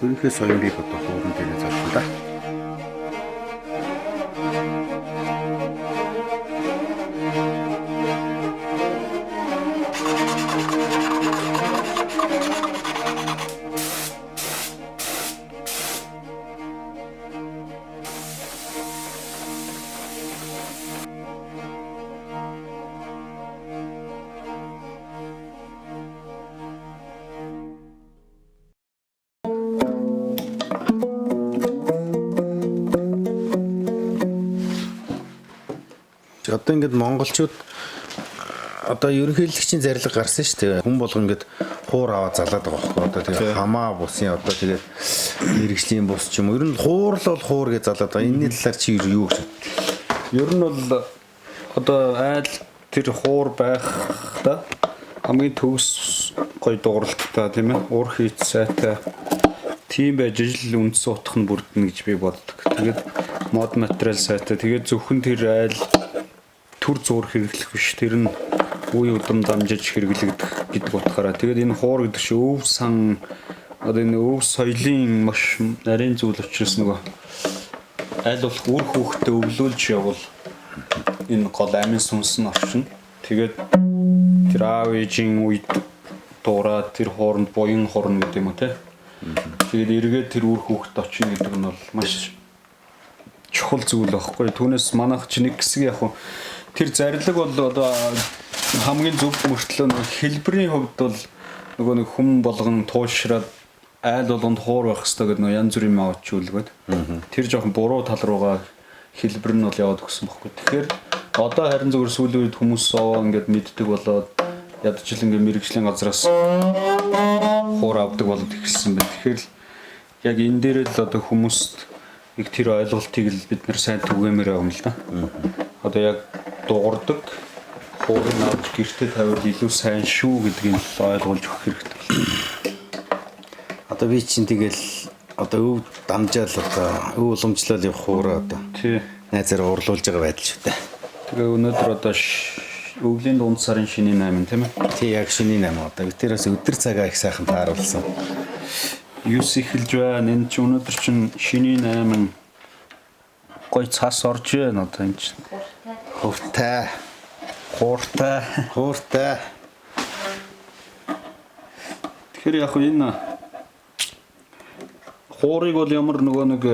Төрийнхөө соёмбыг одоо хууран дээрээ зална да. Одоо ингээд монголчууд одоо ерөнхийлөгчийн зарлиг гарсан шүү дээ. Хүн болго ингээд хуур аваад залаад байгаа байхгүй. Одоо тэгээ хамаа бусын одоо тэгээд мэрэгжлийн бус ч юм уу. Ер нь хуур л бол хуур гэж залаад байгаа. Энэний талаар чи юу гэж боддог? Ер нь бол одоо айл тэр хуур байхдаа хамгийн төгс гоё дууралттай тийм ээ. Ур хийц сайтай тийм байж ижил үндсэн утга нь бүрдэнэ гэж би боддог. Тэгээд мод материал сайтай. Тэгээд зөвхөн тэр айл төр зуур хэрэглэх биш. Тэр нь үе удам дамжиж хэрэглэгдэх гэдэг утгаараа. Тэгээд энэ хуур гэдэг чинь өв сан одоо энэ өв соёлын маш нарийн зүйл учраас нөгөө аль болох үр хүүхдээ өвлүүлж явбал энэ гол амин сүнс нь оршино. Тэгээд тэр аав ээжийн үед дуурай тэр хооронд буян хорно гэдэг юм уу те. Тэгээд эргээд тэр үр хүүхд очино гэдэг нь бол маш чухал зүйл байхгүй. Түүнээс манайх чи нэг хэсэг яг тэр зарлиг бол одоо хамгийн зөв мөртлөө нөгөө хэлбэрийн хувьд бол нөгөө нэг хүм болгон туушраад айл болгонд хуур байх хэрэгтэй гэдэг нөгөө янз бүрийн юм авч үлгээд тэр жоохон буруу тал руугаа хэлбэр нь бол яваад өгсөн байхгүй. Тэгэхээр одоо харин зөвхөн сүүлийн үед хүмүүс овоо ингээд мэддэг болоод ядчил ингээд мэрэгжлийн газраас хуур авдаг болоод эхэлсэн байна. Тэгэхээр яг энэ дээр л одоо хүмүүст яг тэр ойлголтыг л бид нэр сайн түгээмээр байгаа юм л да. Одоо яг дуурдаг хуурыг авч гэртээ тавиул илүү сайн шүү гэдгийг л ойлгуулж өгөх хэрэгтэй. Одоо би чинь тэгэл одоо өв дамжаал одоо өв уламжлал явах хуураа одоо тий найзаараа урлуулж байгаа байдал шүү дээ. Тэгээ өнөөдөр одоо өвлийн дунд сарын шинийн 8 тийм ээ. Тий яг шинийн 8 одоо. Тэрээс өдөр цагаа их сайхан тааруулсан. 9 эхэлж байна. Энэ чи өнөөдөр чинь шинийн 8 гой цас орж байна одоо энэ чинь. Хувтай. Хууртай. Хууртай. Тэгэхээр яг энэ хуурыг бол ямар нөгөө нэг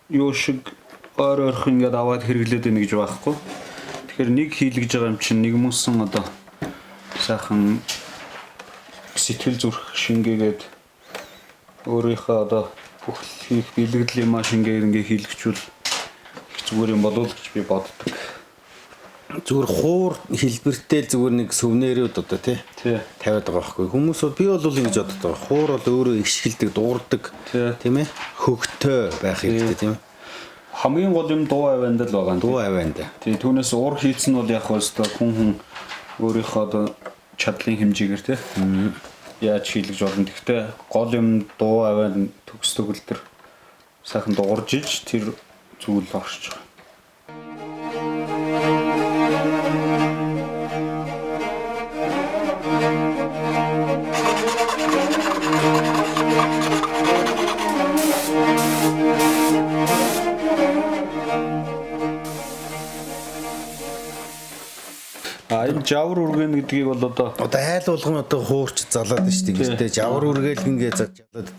юу шиг ойр ойрхон ингээд аваад хэрэглээд байна гэж байхгүй. Тэгэхээр нэг хийлгэж байгаа юм чинь нэг мөсөн одоо сайхан сэтгэл зүрх шингээгээд өөрийнхөө одоо бүх хийх бэлэгдэл юмаа шингээгээд ингээд хийлгэчүүл их зүгээр юм болов уу гэж би боддог. Зүгээр хуур хэлбэртэй л зүгээр нэг сувнерүүд одоо тий тавиад байгаа байхгүй. Хүмүүс бол би бол ингэж боддог байгаа. Хуур бол өөрөө ишгэлдэг, дуурдаг тийм ээ. Хөгтөө байх хэрэгтэй тийм ээ. Хамгийн гол юм дуу авианд л байгаа. Дуу авианд. Тий, түүнээс уур хийц нь бол яг хэвээр хүн өөрийнхөө одоо чадлын хэмжээгээр тий яаж хийлгэж болно. Гэхдээ гол юм дуу авианд төгс төгөлдөр сайхан дуурж иж тэр зүйл оршиж байгаа. А энэ жавар үргэн гэдгийг бол одоо айл болгон одоо хуурч залаад шүү дээ. Гэхдээ жавар үргээл ингээ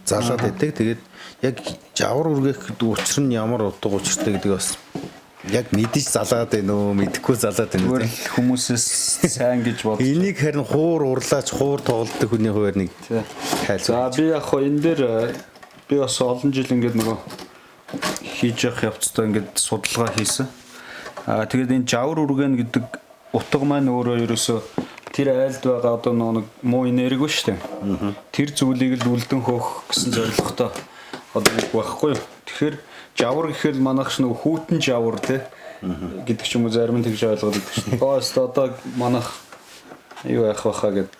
залаад байдаг. Тэгээд яг жавар үргэх гэдэг учир нь ямар утга учиртай гэдэг бас яг мэдэж залаад байна уу, мэдэхгүй залаад байна уу? Хүмүүсээс сайн гэж бодож. Энийг харин хуур урлаач, хуур тоглолдог хүний хуваар нэг тайлбар. За би яг хоо энэ дээр би бас олон жил ингээд нөгөө хийж явах явцдаа ингээд судалгаа хийсэн. Аа тэгээд энэ жавар үргэн гэдэг утга маань өөрөө ерөөсөө тэр айлд байгаа одоо нэг муу энерги ба шүү дээ. Тэр зүйлийг л үлдэн хөөх гэсэн зорилготой одоо нэг байхгүй юу. Тэгэхээр жавар гэхээр манайх ч нэг хүүтэн жавар те гэдэг ч юм уу зарим нь тэгж ойлгоод байдаг шин. Оос одоо манайх юу яах байхаа гэд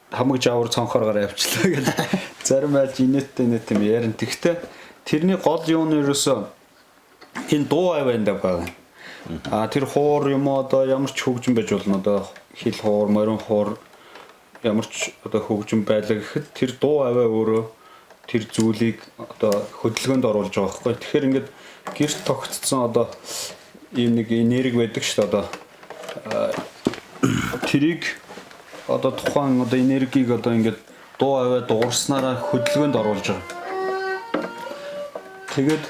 хамаг жавар цонхоор гараа явчлаа гэл зарим айлж инээдтэй инээдтэй юм ярина. Тэгтээ тэрний гол юу нь ерөөсөө энэ дуу авианд байгаа. А тэр хуур юм уу одоо ямар ч хөгжим байж болно одоо хил хуур, морин хуур ямар ч одоо хөгжим байлаа гэхэд тэр дуу авиа өөрөө тэр зүйлийг одоо хөдөлгөөнд оруулж байгаа байхгүй. Тэгэхээр ингээд гэрт тогтцсон одоо ийм нэг энерги байдаг шүү дээ одоо тэрийг одоо тухайн одоо энергийг одоо ингээд дуу аваа дуурснараа хөдөлгөөнд оруулж байгаа. Тэгээд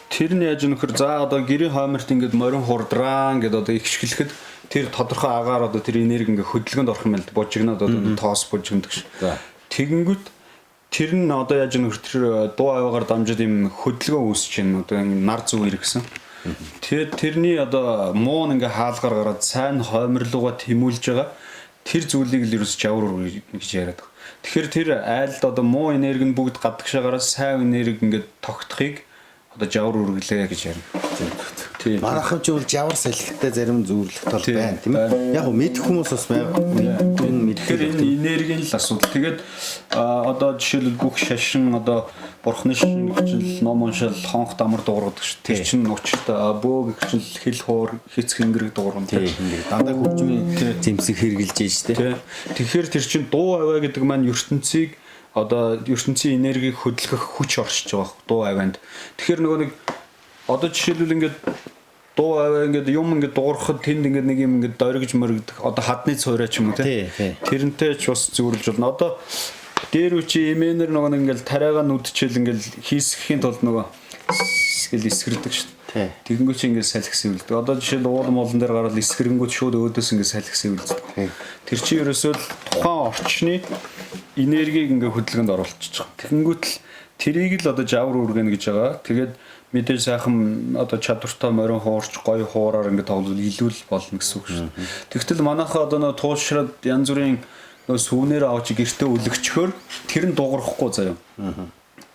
тэр нь яаж нөхөр за одоо гэрийн хойморт ингээд морин хурдраа ингээд одоо ихшгэлэхэд тэр тодорхой агаар одоо тэр энерги ингээд хөдөлгөөнд орох юм байна л бужигнаад одоо тоос бужигнадаг ш. Тэгэнгүүт тэр нь одоо яаж нөхөр тэр дуу аваагаар дамжаад юм хөдөлгөөн үүсэж байна. Одоо нар зүг иргэсэн. Тэгээд тэрний одоо муу нь ингээ хаалгаар гараад сайн хойморлууга тэмүүлж байгаа тэр зүйлийг л ерөөс жавар гэж яриад байгаа. Тэгэхээр тэр айлд одоо муу энерги нь бүгд гадагшаа гараад сайн энерги ингээд тогтхыг одоо жавар үргэлээ гэж ярина. Тийм. Манайхан ч бол жавар салхитай зарим зөвлөлт бол байна тийм ээ. Яг гоо мэдэх хүмүүс бас байна. Энэ Тэгэхээр энэ энергийн л асуудал. Тэгээд одоо жишээлбэл бүх шашин одоо бурхны шашин гिचл ном уншаал хонх дамар дуургадаг ш. Тэр чинь учиртай бөө гिचл хил хуур хиц хингэрэг дуургана. Тийм. Дандаа хөгжмийн зэмсэг хэрглэж ийж тийм. Тэгэхээр тэр чинь дуу аваа гэдэг маань ертөнцийг одоо ертөнцийн энергийг хөдөлгөх хүч оршиж байгаа дуу аваанд. Тэгэхээр нөгөө нэг одоо жишээлбэл ингээд дуу аваа ингээд юм ингээд дуурахад тэнд ингээд нэг юм ингээд доригж мөрөгдөх одоо хадны цуурай ч юм уу тий. Тэрнтэй ч бас зүйрлж болно. Одоо дээр үе чи эмээнэр нөгөө нэг ингээд тариагаа нүдчээл ингээд хийсгэхийн тулд нөгөө гэл эсгэрдэг шүү дээ. Тэгэнгүүт чи ингээд салхи сэвлдэг. Одоо жишээл уул молон дээр гараад эсгэрэнгүүт шууд өөдөөс ингээд салхи сэвлдэг. Тэр чи ерөөсөө л тухайн орчны энергийг ингээд хөдөлгөөнд оруулчихж байгаа. Тэгэнгүүт л тэрийг л одоо жавар үргэнэ гэж байгаа. Тэгээд мэдээж сайхан одоо чадвартай морин хуурч гоё хуураар ингээд тоглол илүү л болно гэсэн үг шүү дээ. Тэгтэл манайхаа одоо нөгөө туушраад янз бүрийн нөгөө сүүнээр авч гэртээ үлгчхөөр тэр нь дуурахгүй заяа.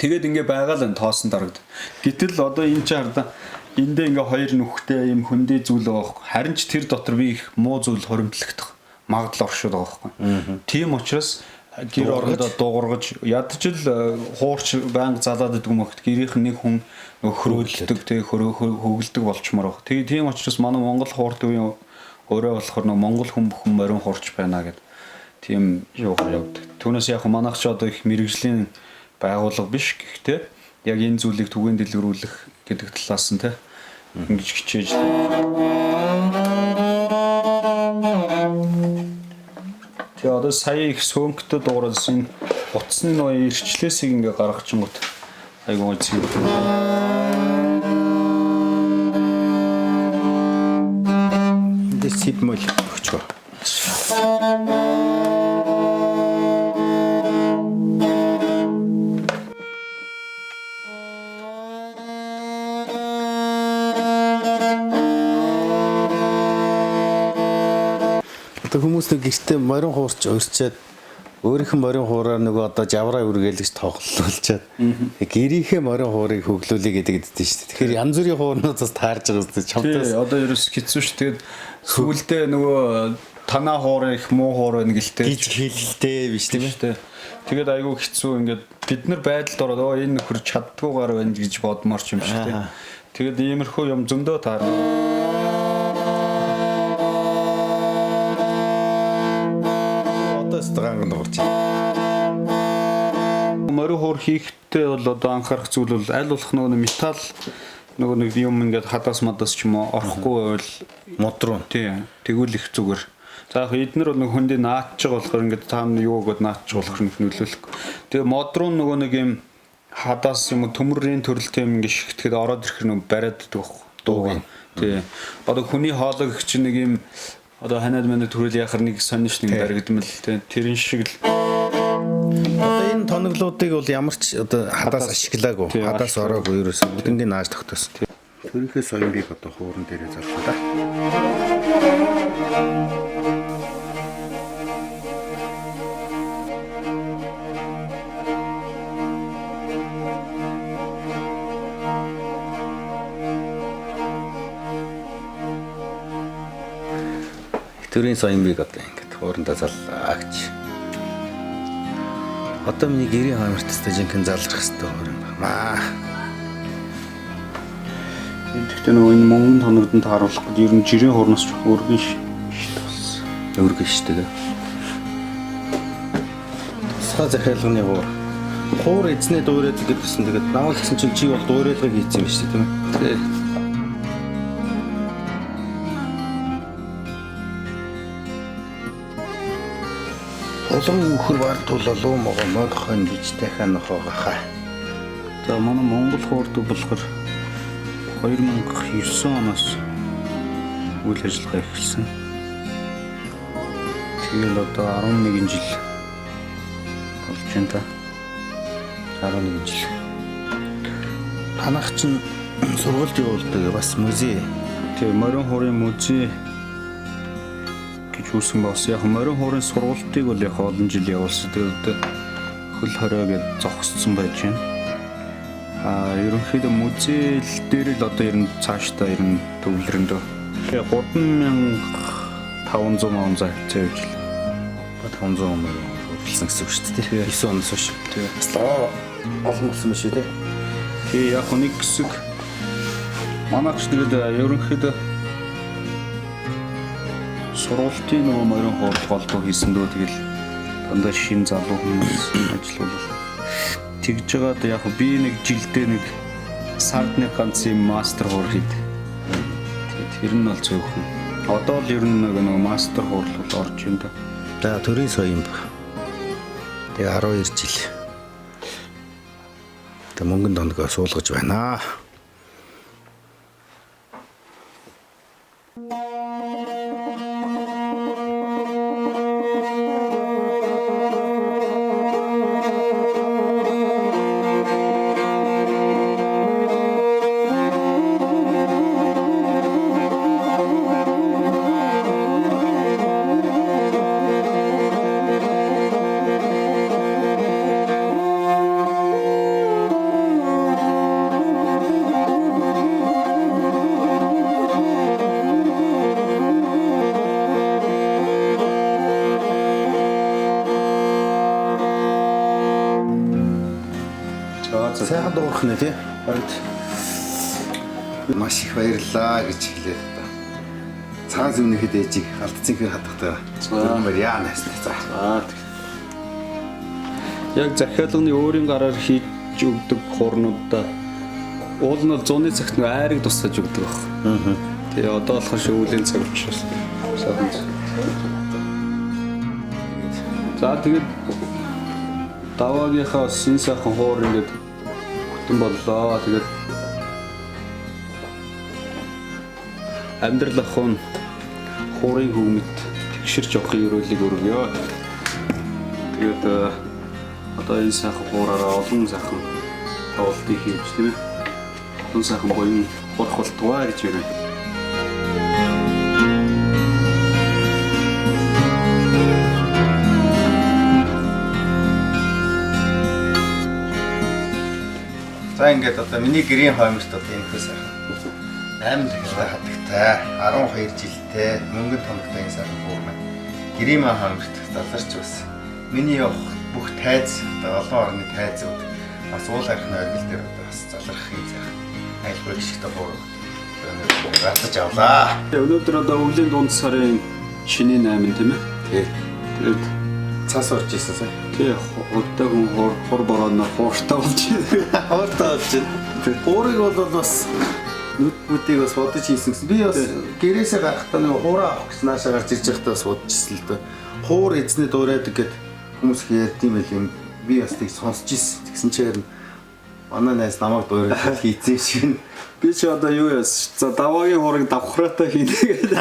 Тэгээд ингээ байгаа л энэ тоосон дарагд. Гэтэл одоо энэ чинь хардаа эндээ ингээ хоёр нүхтэй юм хөндий зүйл байгаа байхгүй. Харин ч тэр дотор би их муу зүйл хоримтлагдах магадлал оршууд байгаа байхгүй. Тийм учраас гэр орондоо дуугаргаж ядч л хуурч байнга залаад идэг юм огт гэрийнх нь нэг хүн хөрөөлдөг тэг хөрөөлдөг болчмоор баг. Тэгээ тийм учраас манай Монгол хуур төвийн өрөө болохоор нөө Монгол хүн бүхэн морин хуурч байна гэд тийм юугаар явдаг. Түүнээс яг манайх ч одоо их мэрэгжлийн байгууллага биш гэхдээ яг энэ зүйлийг түгээн дэлгэрүүлэх гэдэг талаас нь те ингэж хичээж. Тэгээ одоо сая их сөөнктэй дуурайсан утасны нөө ирчлээсийг ингээ гаргachингууд айгуу гоё зэг. Энд си бемоль өгчгөө. Одоо хүмүүс нэг гэртээ морин хуурч өрчөөд өөрийнх нь морин хуураар нөгөө одоо жавраа үргэлж тоглуулчаад гэрийнхээ морин хуурыг хөглүүлээ гэдэг гэдэг шүү дээ. Тэгэхээр янз бүрийн хуурнууд бас таарж байгаа зү чамтаас. Одоо ерөөс хэцүү шүү. Тэгээд сүүлдээ нөгөө танаа хуур их муу хуур байна гэлтэй гэж хэлэлтэй биш тийм ээ. Тэгээд айгүй хэцүү ингээд бид нар байдалд ороод оо энэ нөхөр чаддгүйгээр байна гэж бодмоор ч юм шиг тийм. Тэгээд иймэрхүү юм зөндөө таарна. Ганган дуурч. Морин хуур хийхдээ бол одоо анхаарах зүйл бол аль болох нөгөө металл нөгөө нэг юм ингээд хадаас мадаас ч юм уу орохгүй байвал мод руу. Тийм. Тэгвэл их зүгээр. За яг эднэр бол нэг хөндий наатчих болохоор ингээд таам юу өгöd наатчих болохоор нэг нөлөөлөхгүй. Тэгээ мод руу нөгөө нэг юм хадаас юм уу төмөрийн төрөлтэй юм ингээд шигтгэхэд ороод ирэхэр нөгөө бариад идэх байхгүй. Дууг. Тийм. Одоо хүний хоолой гэх чинь нэг юм одоо ханиад манай төрөл яхаар нэг сониш нэг баригдмал тийм тэрэн шиг л одоо энэ тоноглуудыг бол ямар ч одоо хадаас ашиглаагүй хадаас ороогүй ерөөсөө бүгднийг нааж тогтоосон. Төрийнхээ соёмбыг одоо хууран дээрээ зарлаа да. Төрийн соёмбыг одоо ингээд хуурандаа заллаа гэж. Одоо миний гэрийн хойморт өстой жинхэнэ залрах хэвээр хуур юм байна. Тэгэхдээ нөгөө энэ мөнгөн тоногдон тааруулах гээд ер нь жирийн хуурнаас ч өргөн шүү дээ. Өргөн шүү дээ. Тусгай захиалганы хуур. Хуур эзнээ дуурайдаг гэдсэн. Тэгээд намайг гэсэн чинь чи бол дуурайлгыг хийсэн юм шүү дээ, тийм ээ. Тий. Улган үхэр бар тулалуу могоо мод хонь гэж дахиад нохоогоо. За манай Монгол хуурдаг болохоор 2009 оноос үйл ажиллагаа эхэлсэн. Тэгэл одоо 11 жил болж байна та. 11 жил. Танах чинь сургалт явуулдаг бас музей. Тэгээ морин хуурын музей гэж үүсэн бас яг морин хуурын сургалтыг бол яг олон жил явуулсан. Тэгээд хөл хорой гэж зогсцсон байж байна. А ерөнхийдөө музей л дээр л одоо ер нь цаашдаа ер нь төвлөрөндөө. Тэгээ 3500 он зай хавцаа явж л. 500 он уралсан гэсэн үг шүү дээ. 9 оноос хойш. Тий. Бас л олон болсон биш үү те. Тэгээ яг нэг хэсэг манайх ч тэгээд ерөнхийдөө сургалтын нөгөө морин хуурал голдуу хийсэн дөө тэгэл дандаа шин залуу хүмүүс ажиллавал тэгж жагаад яг би нэг жилдээ нэг сард нэг ганц юм мастер хуур хийд. Тэгээд тэр нь бол зөвхөн. Одоо л ер нь нэг нөгөө мастер хуурал бол орж юм да. За төрийн соён. Тэгээ 12 жил. Тэгээ мөнгөн дондгоо суулгаж байна. За за. Сайхан дуурах нэ тий. Харин маш их баярлалаа гэж хэлээд одоо. Цагаан зүвнийхэд ээжийг алдцынхээ хадгатай. За. Яа найс. За. За. Яг захиалганы өөрийн гараар хийж өгдөг хуурнуудаа уул нь бол зуны цагт нөө айрыг тусгаж өгдөг баг. Аа. Тэгээ одоо болохоор шөвлийн цаг учраас сайхан. За тэгээд даваагийнхаа бас энэ сайхан хуур ингээд бүтэн боллоо. Тэгээд амьдрал ахуйн хуурын хөвмөд тэгшэрч явахын өрөөлийг өргөё. Тэгээд одоо энэ сайхан хуураараа олон сайхан тоглолтыг хийж тийм ээ. Олон сайхан буян хурах болтугай гэж ярив. За ингээд одоо миний гэрийн хойморт одоо энэ хөө сайхан 8 дахилгаа хадагтай 12 жилтэй мөнгөн томогтой энэ сайхан хуур маань гэрийн маань хойморт заларч бас миний явах бүх тайз одоо олон орны тайзууд бас уул хархны оргил дээр одоо бас залрах юм сайхан айлгуй гიშгтэй хуур одоо авлаа. Өнөөдөр одоо өвлийн дунд сарын шинийн 8 тийм ээ. Тий. Тэгээд Цас орж исэн сая. тий хувьтай хүн хур борооноор хууртай болж байна. Хууртай болж байна. Хуурыг бол бас нүд бүдийг бас бодож хийсэн гэсэн. Би бас гэрээсээ гарахдаа нэг хуураа авах гэсэн наашаа гарч ирж байхдаа бас бодож ирсэн л доо. Хуур эзний дуурайдаг гэд хүмүүс их ярьд юм байл юм. Би бас тийг сонсч ирсэн. Тэгсэн чинь манай найз намайг дуурайд хийцэн шиг. Би чи одоо юу яасан? За даваагийн хуурыг давхраатай хийнэ гэдэг.